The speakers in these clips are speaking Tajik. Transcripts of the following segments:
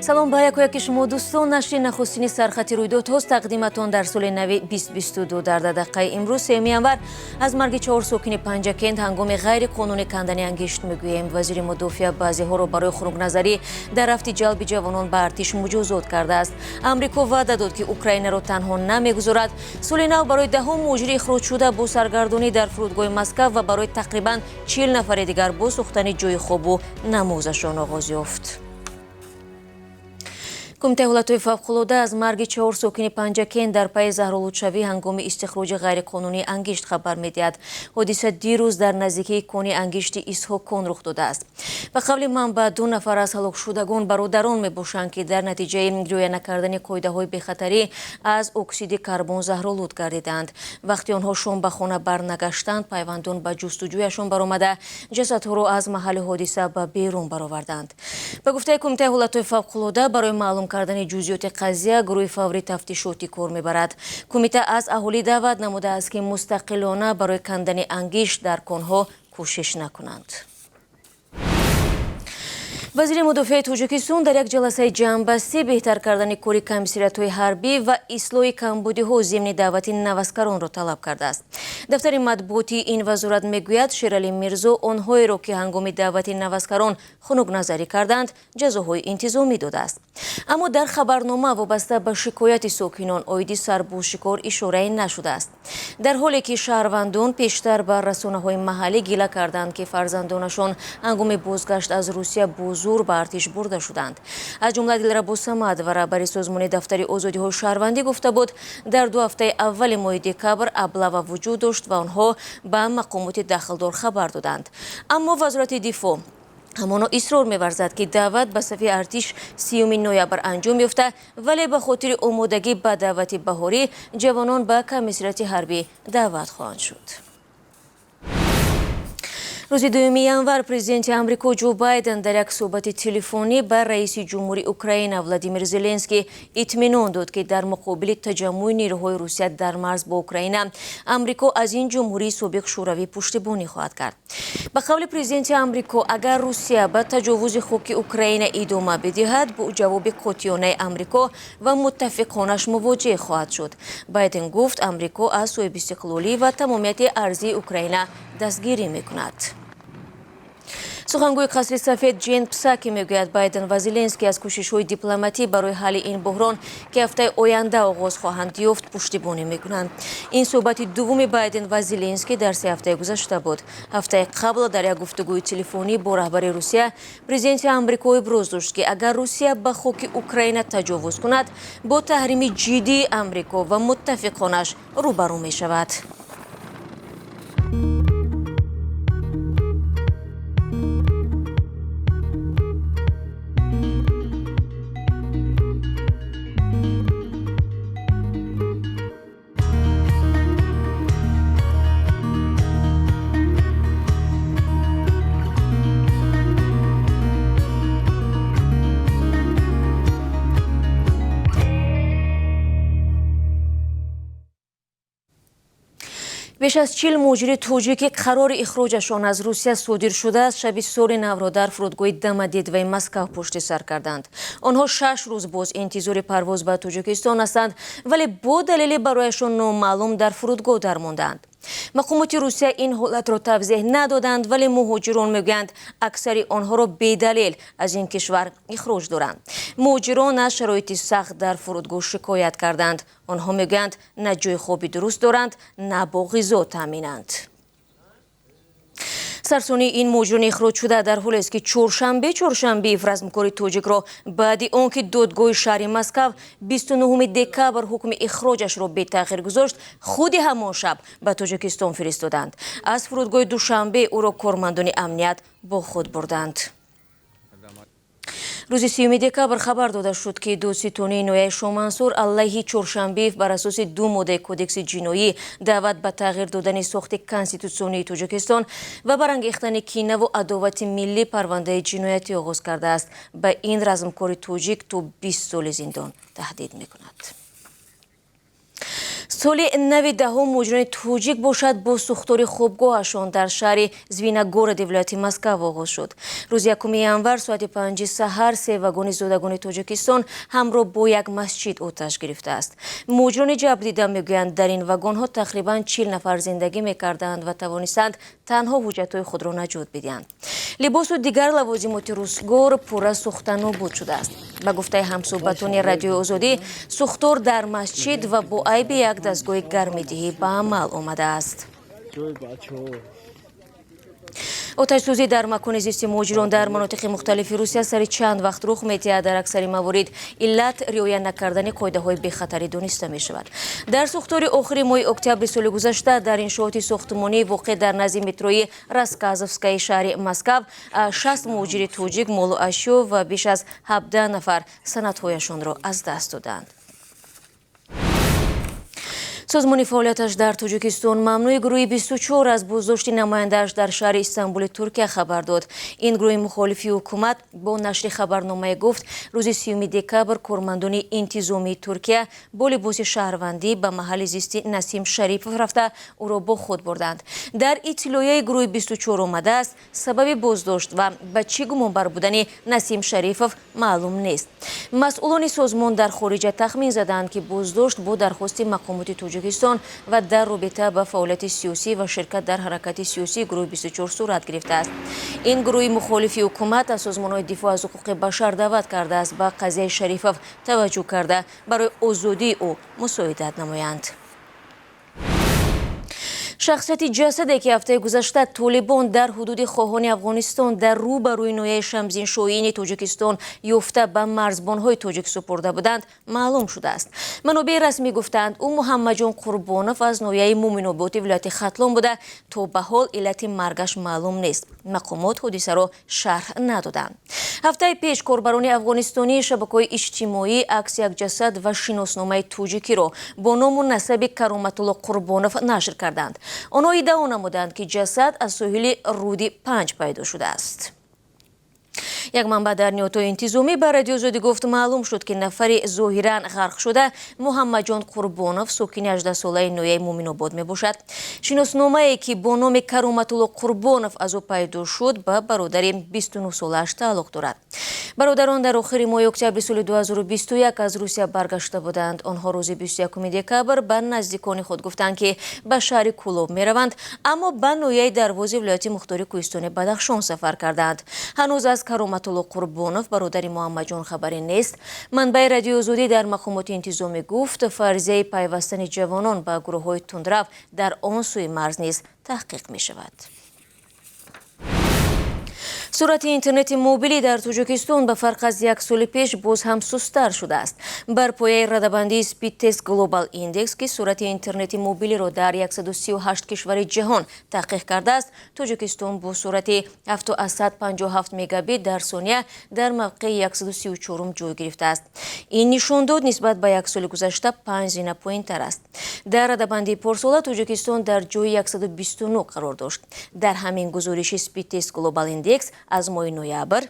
Салом ба якояки шумо, дӯстон. Нашри нахустини сархати рӯйдодҳост тақдиматон дар соли нави 2022. Дар дақиқаи имрӯз, 3 январ, аз марги 4 сокини Панҷакент ҳангоми ғайриқонунӣ кандани ангишт мегӯем. Вазири мудофиа баъзеҳоро барои хунукназарӣ дар рафти ҷалби ҷавонон ба артиш муҷозот кардааст. Амрико ваъда дод, ки Украинаро танҳо намегузорад. Соли нав барои 10 муҳоҷири ихроҷшуда бо саргардонӣ дар фурудгоҳи Москав ва барои тақрибан 40 нафари дигар бо сӯхтани ҷои хобу намозашон оғоз ёфт. Кумитаи ҳолатҳои фавқулода аз марги 4 сокини Панҷакент дар пайи заҳролудшавӣ ҳангоми истихроҷи ғайриқонунии ангишт хабар медиҳад. Ҳодиса дирӯз дар наздикии кони ангишти Исҳоқкон рух додааст. Ба қавли манбаъ, 2 нафар аз ҳалокшудагон бародарон мебошанд, ки дар натиҷаи риоя накардани қоидаҳои бехатарӣ аз оксиди карбон заҳролуд гардиданд. Вақти онҳо шом ба хона барнагаштанд, пайвандон ба ҷустуҷӯяшон баромада, ҷасадҳоро аз маҳалли ҳодиса ба берун бароварданд. Ба гуфтаи Кумитаи ҳолатҳои фавқулода, барои маълум кардани ҷузъиёти қазия гурӯҳи фаврии тафтишотӣ кор мебарад. Кумита аз аҳолӣ даъват намудааст, ки мустақилона барои кандани ангишт дар конҳо кӯшиш накунанд. Вазири мудофиаи Тоҷикистон дар як ҷаласаи ҷамъбастӣ беҳтар кардани кори комиссариятҳои ҳарбӣ ва ислоҳи камбудиҳо зимни даъвати наваскаронро талаб кардааст. Дафтари матбуотии ин вазорат мегӯяд, Шералӣ Мирзо онҳоеро, ки ҳангоми даъвати наваскарон хунукназарӣ карданд, ҷазоҳои интизомӣ додааст. Аммо дар хабарнома вобаста ба шикояти сокинон оиди сарбозшикор ишорае нашудааст. Дар ҳоле ки шаҳрвандон пештар ба расонаҳои маҳаллӣ гила карданд, ки фарзандонашон ҳангоми бозгашт аз Русия бо зур ба артиш бурда шуданд. Аз ҷумла Дилрабо Самадова, раҳбари созмони дафтари озодиҳои шаҳрвандӣ, гуфта буд, дар 2 ҳафтаи аввали моҳи декабр аблава вуҷуд дошт ва онҳо ба мақомоти дахлдор хабар доданд. Аммо Вазорати дифоъ ҳамоно исрор меварзад, ки даъват ба сафи артиш 30 ноябр анҷом ёфта, вале ба хотири омодагӣ ба даъвати баҳорӣ ҷавонон ба комиссариати ҳарбӣ даъват хоҳанд шуд. Рӯзи 2 январ президенти Амрико Ҷо Байден дар як суҳбати телефонӣ ба раиси ҷумҳури Украина Владимир Зеленский итминон дод, ки дар муқобили таҷаммӯи нерӯҳои Русия дар марз бо Украина Амрико аз ин ҷумҳурии собиқ шӯравӣ пуштибонӣ хоҳад кард. Ба қавли президенти Амрико, агар Русия ба таҷовузи хоки Украина идома бидиҳад, бо ҷавоби қотиёнаи Амрико ва муттафиқонаш мувоҷеҳ хоҳад шуд. Байден гуфт, Амрико аз соҳибистиқлолӣ ва тамомияти арзии Украина дастгирӣ мекунад. Сухангӯи Қасри Сафед Ҷен Псаки мегӯяд, Байден ва Зеленский аз кӯшишҳои дипломатӣ барои ҳалли ин буҳрон, ки ҳафтаи оянда оғоз хоҳанд ёфт, пуштибонӣ мекунанд. Ин суҳбати дуввуми Байден ва Зеленский дар 3 ҳафтаи гузашта буд. Ҳафтаи қабл дар як гуфтугӯи телефонӣ бо раҳбари Русия президенти Амрико иброз дошт, ки агар Русия ба хоки Украина таҷовуз кунад, бо таҳрими ҷиддии Амрико ва муттафиқонаш рӯбарӯ мешавад. Беш аз 40 муҳоҷири тоҷик, ки қарори ихроҷашон аз Русия содир шудааст, шаби соли навро дар фурудгоҳи Домодедовои Москав пушти сар карданд. Онҳо 6 рӯз боз интизори парвоз ба Тоҷикистон ҳастанд, вале бо далели барояшон номаълум дар фурудгоҳ дармондаанд. Мақомоти Русия ин ҳолатро тавзеҳ надоданд, вале муҳоҷирон мегӯянд, аксари онҳоро бедалел аз ин кишвар ихроҷ доранд. Муҳоҷирон аз шароити сахт дар фурудгоҳ шикоят карданд. Онҳо мегӯянд, на ҷои хоби дуруст доранд, на бо ғизо таъминанд. Сарсонии ин муҳоҷирони ихроҷшуда дар ҳолест, ки чоршанбеев размкори тоҷикро баъди он ки додгоҳи шаҳри Москав 29 декабр ҳукми ихроҷашро бетағйир гузошт, худи ҳамон шаб ба Тоҷикистон фиристоданд. Аз фурудгоҳи Душанбе ӯро кормандони амният бо худ бурданд. Рӯзи 30 декабр хабар дода шуд, ки додситонии ноҳияи Шомансур алайҳи Чоршанбеев бар асоси 2 моддаи кодекси ҷиноӣ даъват ба тағйир додани сохти конститутсионии Тоҷикистон ва барангехтани кинаву адовати миллӣ парвандаи ҷиноятӣ оғоз кардааст. Ба ин размкори тоҷик то 20 соли зиндон таҳдид мекунад. Соли нави даҳум муҳоҷирони тоҷик бошад, бо сӯхтори хобгоҳашон дар шаҳри Звенигороди вилояти Москва оғоз шуд. Рӯзи 1 январ соати 5 саҳар се вагони зодагони Тоҷикистон ҳамроҳ бо як масҷид оташ гирифтааст. Муҳоҷирони ҷабрдида мегӯянд, дар ин вагонҳо тақрибан 40 нафар зиндагӣ мекарданд ва тавонистанд танҳо ҳуҷҷатҳои худро наҷот бидиҳанд. Либосу дигар лавозимоти рӯзгор пурра сӯхта нобуд шудааст. Ба гуфтаи ҳамсӯҳбатони Радиои Озодӣ, сӯхтор дар масҷид ва бо айби як дастгоҳи гармидиҳӣ ба амал омадааст. Оташсӯзӣ дар макони зисти муҳоҷирон дар манотиқи мухталифи Русия сари чанд вақт рух медиҳад. Дар аксари маворид иллат риоя накардани қоидаҳои бехатарӣ дониста мешавад. Дар сӯхтори охири моҳи октябри соли гузашта дар иншооти сохтмонӣ воқеъ дар назди метрои Рассказовскаи шаҳри Москав 60 муҳоҷири тоҷик молу ашё ва беш аз 17 нафар санадҳояшонро аз даст доданд. Созмони фаъолияташ дар Тоҷикистон мамнӯи гурӯҳи 24 аз боздошти намояндааш дар шаҳри Истанбули Туркия хабар дод. Ин гурӯҳи мухолифи ҳукумат бо нашри хабарномае гуфт, рӯзи 30 декабр кормандони интизомии Туркия бо либоси шаҳрвандӣ ба маҳалли зисти Насим Шарипов рафта, ӯро бо худ бурданд. Дар иттилоияи гурӯҳи 24 омадааст, сабаби боздошт ва ба чӣ гумонбар будани Насим Шарифов маълум нест. Масъулони созмон дар хориҷа тахмин заданд, ки боздошт бо дархости мақомоти Тоҷикистон ва дар робита ба фаъолияти сиёсӣ ва ширкат дар ҳаракати сиёсии гурӯҳи 24 сурат гирифтааст. Ин гурӯҳи мухолифи ҳукумат аз созмонҳои дифоъ аз ҳуқуқи башар даъват кардааст, ба қазияи Шарифов таваҷҷӯҳ карда, барои озодии ӯ мусоидат намоянд. Шахсияти ҷасаде, ки ҳафтаи гузашта толибон дар ҳудуди Хоҳони Афғонистон дар рӯ ба рӯи ноҳияи Шамзиншоини Тоҷикистон ёфта, ба марзбонҳои тоҷик супурда буданд, маълум шудааст. Манобеи расмӣ гуфтаанд, ӯ Муҳаммадҷон Қурбонов аз ноҳияи Муъминоботи вилояти Хатлон буда, то ба ҳол иллати маргаш маълум нест. Мақомот ҳодисаро шарҳ надоданд. Ҳафтаи пеш корбарони афғонистонии шабакаҳои иҷтимоӣ акси як ҷасад ва шиносномаи тоҷикиро бо ному насаби Кароматулло Қурбонов нашр карданд. Онҳо иддао намуданд, ки ҷасад аз соҳили руди Панҷ пайдо шудааст. Як манбаъ дар ниҳодҳои интизомӣ ба Радиои Озодӣ гуфт, маълум шуд, ки нафари зоҳиран ғарқ шуда Муҳаммадҷон Қурбонов, сокини 18-солаи ноҳияи Муъминобод мебошад. Шиносномае, ки бо номи Кароматулло Қурбонов аз ӯ пайдо шуд, ба бародари 29-солааш тааллуқ дорад. Бародарон дар охири моҳи октябри соли 2021 аз Русия баргашта буданд. Онҳо рӯзи 21 декабр ба наздикони худ гуфтанд, ки ба шаҳри Кӯлоб мераванд, аммо ба ноҳияи Дарвози вилояти мухтори кӯҳистони Бадахшон сафар карданд. Ҳанӯз аз Кароматулло Қурбонов, бародари Муҳаммадҷон, хабаре нест. Манбаи Радиои Озодӣ дар мақомоти интизомӣ гуфт, фарзияи пайвастани ҷавонон ба гурӯҳҳои тундрав дар он сӯи марз низ таҳқиқ мешавад. Суръати интернети мобилӣ дар Тоҷикистон ба фарқ аз як соли пеш боз ҳам сусттар шудааст. Бар пояи радабандии Speedtest Global Index, ки суръати интернети мобилиро дар 138 кишвари ҷаҳон таҳқиқ кардааст, Тоҷикистон бо суръати 7,57 мегабит дар сония дар мавқеи 134 ҷой гирифтааст. Ин нишондод нисбат ба як соли гузашта 5 зина поинтар аст. Дар радабандии порсола Тоҷикистон дар ҷои 129 қарор дошт. Дар ҳамин гузориши Speedtest Global Index аз моҳи ноябр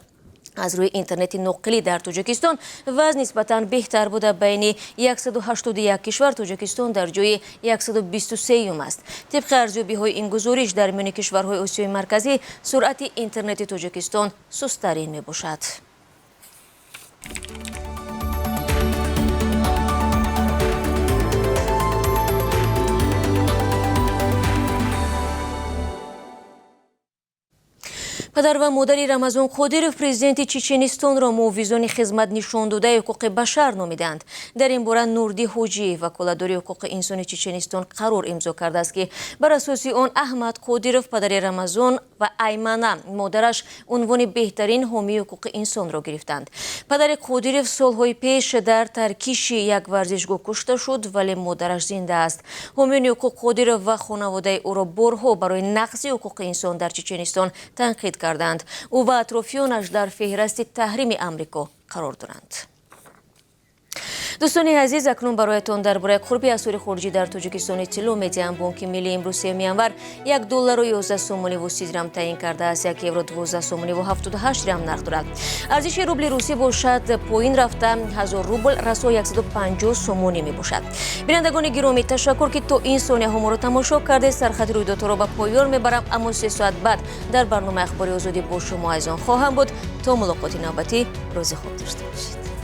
аз рӯи интернети ноқилӣ дар Тоҷикистон вазъ нисбатан беҳтар буда, байни 181 кишвар Тоҷикистон дар ҷои 123 аст. Тибқи арзёбиҳои ин гузориш, дар миёни кишварҳои Осиёи Марказӣ суръати интернети Тоҷикистон сусттарин мебошад. Падар ва модари Рамазон Қодиров президенти Чеченистонро муҳофизони хизмат нишондодаи ҳуқуқи башар номиданд. Дар ин бора Нурдӣ Ҳоҷиев, ваколатдори ҳуқуқи инсони Чеченистон, қарор имзо кардааст, ки бар асоси он Аҳмад Қодиров, падари Рамазон, ва Аймана, модараш, унвони беҳтарин ҳомии ҳуқуқи инсонро гирифтанд. Падари Қодиров солҳои пеш дар таркиши як варзишгоҳ кушта шуд, вале модараш зинда аст. Ҳомиёни ҳуқуқ Қодиров ва хонаводаи ӯро борҳо барои нақзи ҳуқуқи инсон дар Чеченистон танқид карданд. Ӯ ва атрофиёнаш дар феҳрасти таҳрими Амрико қарор доранд. Дӯстони азиз, акнун бароятон дар бораи қурби асъори хориҷӣ дар Тоҷикистон иттилоъ медиҳам. Бонки Миллӣ имрӯз 3 январ 1 долларро 11 сомониву 30 дирам таъин кардааст, 1 евро 12 сомониву 78 дирам нарх дорад. Арзиши рубли русӣ бошад, поин рафта, 1000 рубл расо 150 сомонӣ мебошад. Бинандагони гиромӣ, ташаккур, ки то ин сонияҳо моро тамошо кардед. Сархати рӯйдодҳоро ба поён мебарам, аммо 3 соат баъд дар барномаи Ахбори Озодӣ бо шумо азизон хоҳам буд. То мулоқоти навбатӣ, рӯзи хуб дошта бошед.